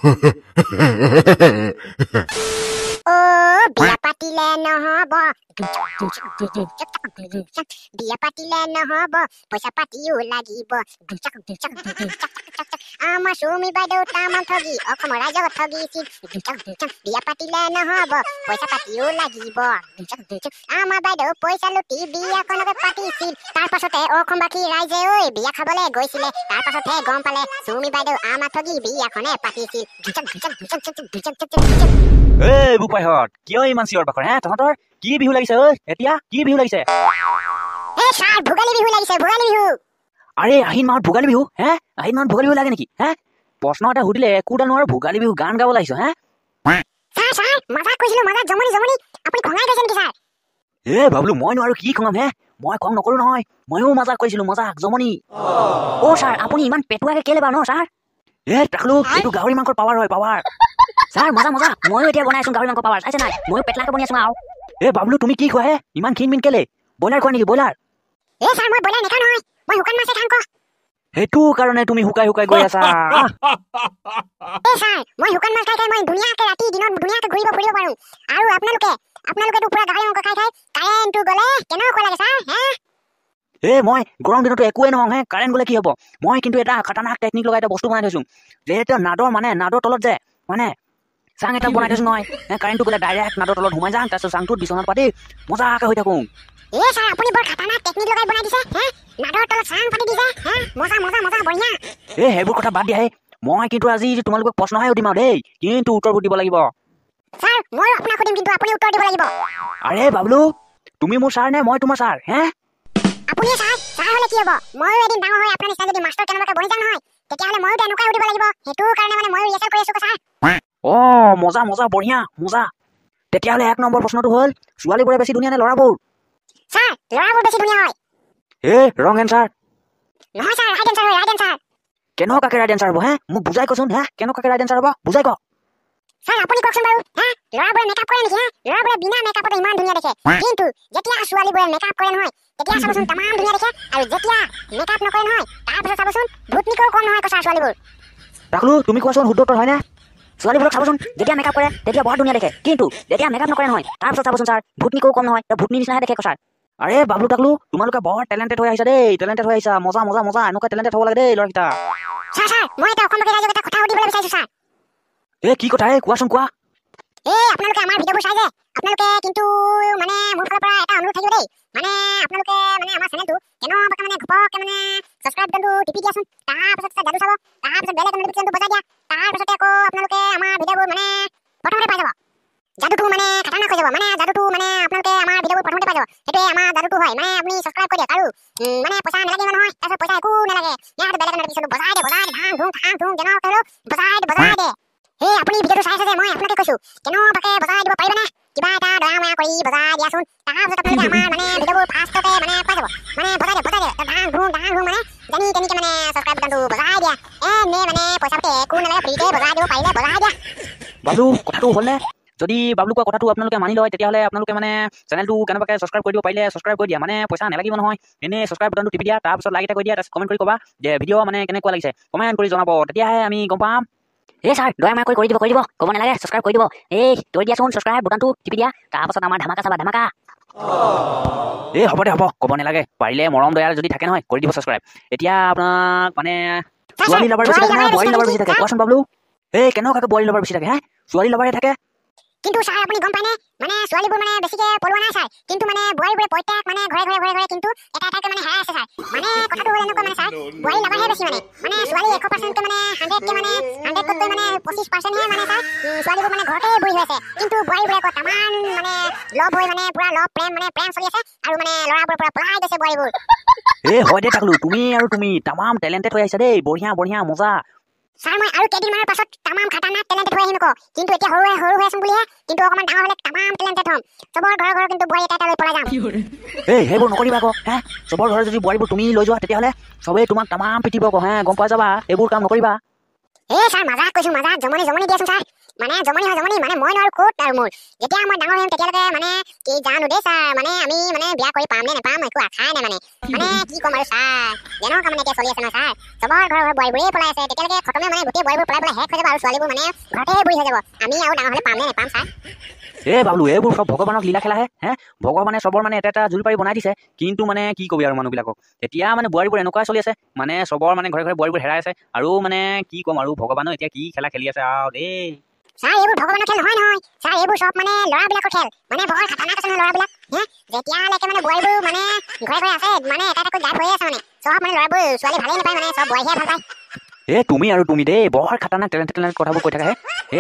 অ বিয়া পাতিলে নহ'ব, বিয়া পাতিলে নহ'ব, পইচা পাতিও লাগিব। আমাৰ চুমি বাইদেউ তামাম ঠগি অসমৰ ৰাইজক ঠগিছিল। বিয়া পাতিলে নহ'ব, পইচা পাতিও লাগিব। আমাৰ বাইদেউ পইচা লুটি বিয়াখনকে পাতিছিল। তাৰ পাছতে অসমবাসী ৰাইজে ঐ বিয়া খাবলৈ গৈছিলে। তাৰ পাছতহে গম পালে চুমি বাইদেউ আমাক ঠগি বিয়াখনে পাতিছিল। এই বোপাইহঁত, কিয় ইমান চিঞৰ বাখৰ হে? তহঁতৰ কি বিহু লাগিছে ঐ? এতিয়া কি বিহু লাগিছে? এই ছাৰ, ভোগালী বিহু লাগিছে, ভোগালী বিহু। আৰে আহিন মাহত ভোগালী বিহু হে? আহিন মাহত ভোগালী বিহু লাগে নেকি হে? প্ৰশ্ন এটা সুধিলে একোডাল নোৱাৰো, ভোগালী বিহু গান গাবলৈ আহিছ হে? ছাৰ ছাৰ, মজাক কৈছিলো, মজাক, জমনি জমনি। আপুনি খঙাই গৈছে নেকি ছাৰ? এ বাবলু, মই নোৱাৰো, কি খঙাম হে? মই খং নকৰো নহয়, ময়ো মজাক কৰিছিলো, মজাক জমনি। অ ছাৰ, আপুনি ইমান পেটুৱাকে কেলে বাৰু ন ছাৰ? এ টাকলু, এইটো গাহৰি মাংসৰ পাৱাৰ হয়, পাৱাৰ। ছাৰ মজা মজা, ময়ো এতিয়া বনাই আছো গাহৰি মাংস পাৱাৰ, চাইছে নাই? ময়ো পেটলাকে বনাই আছো আৰু। এ বাবলু, তুমি কি খোৱা হে? ইমান ক্ষীণ মিন কেলে? ব্ৰইলাৰ খোৱা নেকি, ব্ৰইলাৰ? এ ছাৰ, মই ব্ৰইলাৰ নাখাওঁ নহয়, মই শুকান মাছে খাওঁ ক। সেইটো কাৰণে তুমি শুকাই শুকাই গৈ আছা। এ ছাৰ, মই শুকান মাছ খাই খাই মই ধুনীয়াকে ৰাতি দিনত ধুনীয়াকে ঘূৰিব ফুৰিব পাৰো। আৰু আপোনালোকেতো পুৰা গাহৰি মাংস খাই খাই কাৰেণ্টটো গ'লে কেনেকুৱা লাগে ছাৰ হে? এ মই গৰম দিনতো একোৱে নহওঁ হে, কাৰেণ্ট গ'লে কি হ'ব? মই কিন্তু এটা খাতাৰনাক টেকনিক লগাই এটা বস্তু বনাই থৈছো। যিহেতু নাদৰ মানে নাদৰ তলত যে মানে চাং এটা বনাই থৈছো নহয়, কাৰেণ্টটো গ'লে ডাইৰেক্ট নাদৰ তলত সোমাই যাওঁ, তাৰপিছত চাংটোত বিচনাত পাতি মজাকে হৈ থাকোঁ। এ ছাৰ, আপুনি বৰ খাতাৰনাক টেকনিক লগাই বনাই দিছে হে? নাদৰ তলত চাং পাতি দিছে হে? মজা মজা মজা, বঢ়িয়া। এ সেইবোৰ কথা বাদ দিয়া হে, মই কিন্তু আজি তোমালোকক প্ৰশ্নহে সুধিম আৰু দেই, কিন্তু উত্তৰবোৰ দিব লাগিব। ছাৰ, ময়ো আপোনাক সুধিম, কিন্তু আপুনি উত্তৰ দিব লাগিব। আৰে বাবলু, তুমি মোৰ ছাৰ নে মই তোমাৰ ছাৰ হে? আপুনি ছাৰ, ছাৰ হ'লে কি হ'ব? ময়ো এদিন ডাঙৰ হৈ আপোনাৰ নিচিনা যদি মাষ্টৰ কেনেবাকৈ বনি যাওঁ নহয়, তেতিয়াহ'লে ময়ো তেনেকুৱাই সুধিব লাগিব। সেইটো কাৰণে মানে ময়ো ৰিহাৰ্চেল কৰি আছো ছাৰ। অ মজা মজা, বঢ়িয়া মজা। তেতিয়াহ'লে 1 নম্বৰ প্ৰশ্নটো হ'ল, ছোৱালীবোৰে বেছি ধুনীয়া নে ল'ৰাবোৰ? ছাৰ, ল'ৰাবোৰ বেছি ধুনীয়া হয়। এ ৰং এনচাৰ। নহয় ছাৰ, ৰাইট এনচাৰ হয়, ৰাইট এনচাৰ। কেনেকুৱাকে ৰাইট এনচাৰ হ'ব হে? মোক বুজাই কচোন হে, কেনেকুৱাকে ৰাইট এনচাৰ হ'ব বুজাই ক। ছাৰ, আপুনি কওকচোন বাৰু হে, ল'ৰাবোৰে মেকআপ কৰে নেকি হে? ল'ৰাবোৰে বিনা মেকআপতে ইমান ধুনীয়া দেখে, কিন্তু যেতিয়া ছোৱালীবোৰে মেকআপ কৰে নহয় তেতিয়া চাবচোন তামাম ধুনীয়া দেখে, আৰু যেতিয়া মেকআপ নকৰে নহয় তাৰপিছত চাবচোন ভূতনিকও কম নহয় ছাৰ ছোৱালীবোৰ। টাকলু, তুমি কোৱাচোন শুদ্ধ উত্তৰ হয়নে? ছোৱালীবোৰক চাবচোন যেতিয়া মেকআপ কৰে তেতিয়া বৰ ধুনীয়া দেখে, কিন্তু যেতিয়া মেকআপ নকৰে নহয় তাৰপিছত চাবচোন ছাৰ ভূতনিকও কম নহয়, ভূতনি নিচিনাহে দেখে ছাৰ। আৰে বাবলু টাকলু, তোমালোকে বৰ টেলেণ্টেড হৈ আহিছা দেই, টেলেণ্টেড হৈ আহিছা, মজা মজা মজা, এনেকুৱা টেলেণ্টেড হ'ব লাগে দেই ল'ৰাকেইটা। ছাৰ ছাৰ, মই এটা অসমবাসী ৰাইজক এটা কথা সুধিবলৈ বিচাৰিছো ছাৰ। এ কি কথা হে, কোৱাচোন কোৱা। এ আপোনালোকে আমাৰ ভিডিঅ'বোৰ চাই যে, আপোনালোকে কিন্তু মানে মোৰ ফালৰ পৰা এটা অনুৰোধ থাকিব দেই, মানে আপোনালোকে মানে আমাৰ চেনেলটো কেনেবাকৈ মানে ঘপককৈ মানে ছাবস্ক্ৰাইব বাটনটো টিপি দিয়াচোন, তাৰপাছত যাদু চাব, তাৰপাছত বেল আইকন নটিফিকেশ্যনটো বজাই দিয়া, তাৰপাছতে আকৌ আপোনালোকে আমাৰ ভিডিঅ'বোৰ মানে প্ৰথমতে পাই যাব। যাদুটো মানে খাতাৰনাক হৈ যাব, মানে যাদুটো মানে আপোনালোকে আমাৰ ভিডিঅ'বোৰ প্ৰথমতে পাই যাব, সেইটোৱে আমাৰ যাদুটো হয়। মানে আপুনি ছাবস্ক্ৰাইব কৰি দিয়ক, আৰু মানে পইচা নালাগে নহয়, তাৰপিছত পইচা একো নালাগে, ইয়াত বেল আইকন নটিফিকেশ্যনটো বজাই দে, বজাই দে, ধাং ধুং ধাং ধুং যেনেকৈ হ'লেও বজাই দে, বজাই দে। এই আপুনি ভিডিঅ'টো চাই আছে যে, মই আপোনাকে কৈছো, কেনেবাকৈ বজাই দিব পাৰিবানে? কিবা এটা দয়া মায়া কৰি বজাই দিয়াচোন, তাৰপিছত আপোনালোকে আমাৰ মানে ভিডিঅ'বোৰ ফাৰ্ষ্টতে মানে পাই যাব। মানে বজাই দে, বজাই দে, ধাং ধুং ধাং ধুং মানে জানি তেনেকৈ মানে ছাবস্ক্ৰাইব বাটনটো বজাই দিয়া, এনে মানে পইচা পাতি একো নালাগে, ফ্ৰীতে বজাই দিব পাৰিলে বজাই দিয়া। বাবলু, কথাটো হ'লনে? যদি বাবলু কোৱা কথাটো আপোনালোকে মানি লয় তেতিয়াহ'লে আপোনালোকে মানে চেনেলটো কেনেবাকৈ ছাবস্ক্ৰাইব কৰি দিব পাৰিলে ছাবস্ক্ৰাইব কৰি দিয়া, মানে পইচা নালাগিব নহয়, এনেই ছাবস্ক্ৰাইব বাটনটো টিপি দিয়া, তাৰপিছত লাইক এটা কৰি দিয়া, তাৰপিছত কমেণ্ট কৰি ক'বা যে ভিডিঅ' মানে কেনেকুৱা লাগিছে, কমেণ্ট কৰি জনাব, তেতিয়াহে আমি গম পাম। এ ছাৰ, দয়া মায়া কৰি দিব, কৰি দিব, ক'ব নালাগে, ছাবস্ক্ৰাইব কৰি দিব। এই কৰি দিয়াচোন, ছাবস্ক্ৰাইব বুটামটো টিপি দিয়া, তাৰপাছত আমাৰ ধামাকা চাবা, ধামাকা। এই হ'ব দে, হ'ব, ক'ব নালাগে, পাৰিলে মৰম দয়া যদি থাকে নহয় কৰি দিব ছাবস্ক্ৰাইব। এতিয়া আপোনাক মানে ছোৱালী লাভাৰ বেছি থাকে নে বোৱাৰী লাভাৰ বেছি থাকে কোৱাচোন বাবলু? এই কেনেকুৱাকৈ বোৱাৰী লাভাৰ বেছি থাকে হে? ছোৱালী লাভাৰে থাকে। কিন্তু ছাৰ, আপুনি গম পায়নে মানে ছোৱালীবোৰ মানে বেছিকে পলোৱা নাই ছাৰ, কিন্তু মানে বোৱাৰীবোৰে প্ৰত্যেক মানে ঘৰে ঘৰে ঘৰে ঘৰে কিন্তু এটা এটাকৈ মানে হেৰাই আছে ছাৰ। মানে কথাটো হ'ল এনেকুৱা মানে ছাৰ, বোৱাৰী লাভাৰহে বেছি, মানে মানে ছোৱালী 100%কৈ মানে হাণ্ড্ৰেডকৈ মানে হাণ্ড্ৰেডতকৈ মানে 25%হে মানে ছাৰ ছোৱালীবোৰ মানে ঘৰতে বুঢ়ী হৈ আছে, কিন্তু বোৱাৰীবোৰে আকৌ তামান মানে লভ হৈ মানে পুৰা লভ প্ৰেম মানে প্ৰেম চলি আছে, আৰু মানে ল'ৰাবোৰৰ পৰা পলাই গৈছে বোৱাৰীবোৰ। এ হয় দে টাকলু, তুমি আৰু তুমি তামাম টেলেণ্টেড হৈ আহিছা দেই, বঢ়িয়া বঢ়িয়া মজা। ছাৰ, মই আৰু কেইদিনমানৰ পাছত তামাম খাতাৰনাক টেলেণ্টেড হৈ আহিম আকৌ, কিন্তু এতিয়া সৰু সৰু হৈ আছো বুলিহে, কিন্তু অকণমান ডাঙৰ হ'লে তামাম টেলেণ্টেড হ'ম, চবৰ ঘৰৰ ঘৰৰ কিন্তু বোৱাৰী এটা এটা লৈ পলাই যাম। এই সেইবোৰ নকৰিবা আকৌ হে, চবৰ ঘৰৰ যদি বোৱাৰীবোৰ তুমি লৈ যোৱা তেতিয়াহ'লে চবেই তোমাক তামাম পিটিব আকৌ হে, গম পাই যাবা, এইবোৰ কাম নকৰিবা। এই ছাৰ, মজাক কৈছো, মজাক, জমনি জমনি দিয়াচোন ছাৰ। মানে জমনি হয় জমনি, মানে মই নোৱাৰো ক'ত আৰু মোৰ যেতিয়া মই ডাঙৰ হ'ম তেতিয়ালৈকে মানে কি জানো দেই ছাৰ, মানে আমি মানে বিয়া কৰি পাম নে নাপাম একো আশাই নাই। মানে মানে কি ক'ম আৰু ছাৰ, যেনেকুৱা মানে এতিয়া চলি আছে নহয় ছাৰ, চবৰ ঘৰৰ ঘৰৰ বোৱাৰীবোৰেই পলাই আছে, তেতিয়ালৈকে খতমে মানে গোটেই বোৱাৰীবোৰ পলাই পলাই শেষ হৈ যাব আৰু ছোৱালীবোৰ মানে ঘৰতে বুঢ়ী হৈ যাব। আমি আৰু ডাঙৰ হ'লে পাম নে নাপাম ছাৰ? এ বাবলু, এইবোৰ চব ভগৱানক লীলা খেলাহে হে। ভগৱানে চবৰ মানে এটা এটা জুৰি পাৰি বনাই দিছে, কিন্তু মানে কি কবি আৰু মানুহবিলাকক এতিয়া মানে বোৱাৰীবোৰ এনেকুৱাই চলি আছে, মানে চবৰ মানে ঘৰে ঘৰে বোৱাৰীবোৰ হেৰাই আছে আৰু মানে কি ক'ম আৰু ভগৱানো এতিয়া কি খেলা খেলি আছে আৰু দেই। ছাৰ এইবোৰ ভগৱানৰ খেল নহয় নহয় ছাৰ, এইবোৰ চব মানে ল'ৰাবিলাকৰ খেল, মানে বৰ খাতাৰনাক আছে নহয় ল'ৰাবিলাক হে। যেতিয়ালৈকে মানে বোৱাৰীবোৰ মানে ঘৰে ঘৰে আছে মানে এটা এটাকৈ গায়ব হৈয়ে আছে, মানে চব মানে ল'ৰাবোৰ ছোৱালী ভালেই নাপায়, মানে চব বোৱাৰীহে ভাল পায়। এ তুমি আৰু তুমি দেই বৰ খাতাৰনাক টেলেণ্টেড টেলেণ্টেড কথাবোৰ কৈ থাকা হে।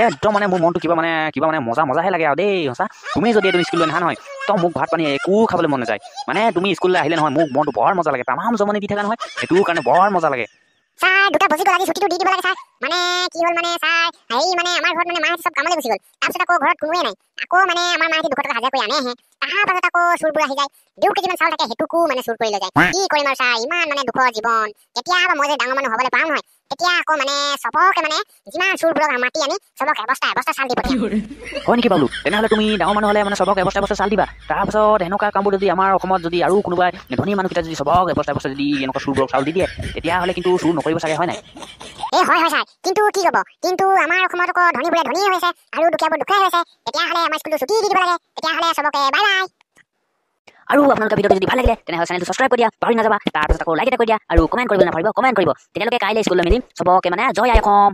একদম মানে মোৰ মনটো কিবা মানে কিবা মানে মজা মজাহে লাগে আৰু দেই সঁচা। তুমি যদি এইটো স্কুললৈ নাহা নহয় তো মোক ভাত পানী একো খাবলৈ মন নাযায়। মানে তুমি স্কুললৈ আহিলে নহয় মোক মনটো বৰ মজা লাগে, তামাম জমনি দি থাকা নহয়, সেইটো কাৰণে বৰ মজা লাগে। ছাৰ দুটা বজি গ'ল, আজি ছুটিটো দি দিব লাগে ছাৰ। মানে কি হ'ল মানে ছাৰ, হেৰি মানে আমাৰ ঘৰত মানে মাহঁতে চব কামলৈ গুচি গ'ল, তাৰপিছত আকৌ ঘৰত কোনোৱে নাই, আকৌ মানে আমাৰ মাহঁতে 200 টকা হাজিৰা কৰি আনেহে, তাৰ পাছত আকৌ চোৰবোৰ আহি যায়, 2 কেজিমান চাউল থাকে সেইটোকো মানে চুৰ কৰি লৈ যায়। কি কৰিম আৰু ছাৰ, ইমান মানে দুখৰ জীৱন। কেতিয়াবা মই যে ডাঙৰ মানুহ হ'বলৈ পাম নহয়, তেতিয়া আকৌ মানে চবকে মানে যিমান চোৰবোৰক মাতি আনি চবকে এবস্তা এবস্তা চাউল দি পঠিয়াম। হয় নেকি বাবলু? তেনেহ'লে তুমি ডাঙৰ মানুহ হ'লে মানে চবকে এবস্তা এবস্তা চাউল দিবা। তাৰপাছত এনেকুৱা কামবোৰ যদি আমাৰ অসমত যদি আৰু কোনোবাই ধনী মানুহকেইটা যদি চবক এবস্তা এবস্তা যদি এনেকুৱা চোৰবোৰক চাউল দি দিয়ে, তেতিয়াহ'লে কিন্তু চুৰ নকৰিব চাগে, হয় নাই? এ হয় হয় ছাৰ, কিন্তু কি ক'ব, কিন্তু আমাৰ অসমত আকৌ ধনীবোৰে ধনী হৈছে আৰু দুখীয়াবোৰ দুখীয়া হৈছে। তেতিয়াহ'লে আমাৰ স্কুলটো ছুটি দি দিব লাগে, তেতিয়াহ'লে চবকে বাই বাই। আৰু আপোনালোকৰ ভিডিঅ'টো যদি ভাল লাগিলে তেনেহ'লে চেনেলটো ছাবস্ক্ৰাইব কৰি দিয়া পাহৰি নাযাবা, তাৰপাছত আকৌ লাইক এটা কৰি দিয়া আৰু কমেণ্ট কৰিবলৈ নাপাহৰিব, কমেণ্ট কৰিব। তেতিয়ালৈকে কাইলৈ স্কুললৈ মিলিম চবকে মানে জয় আই অসম।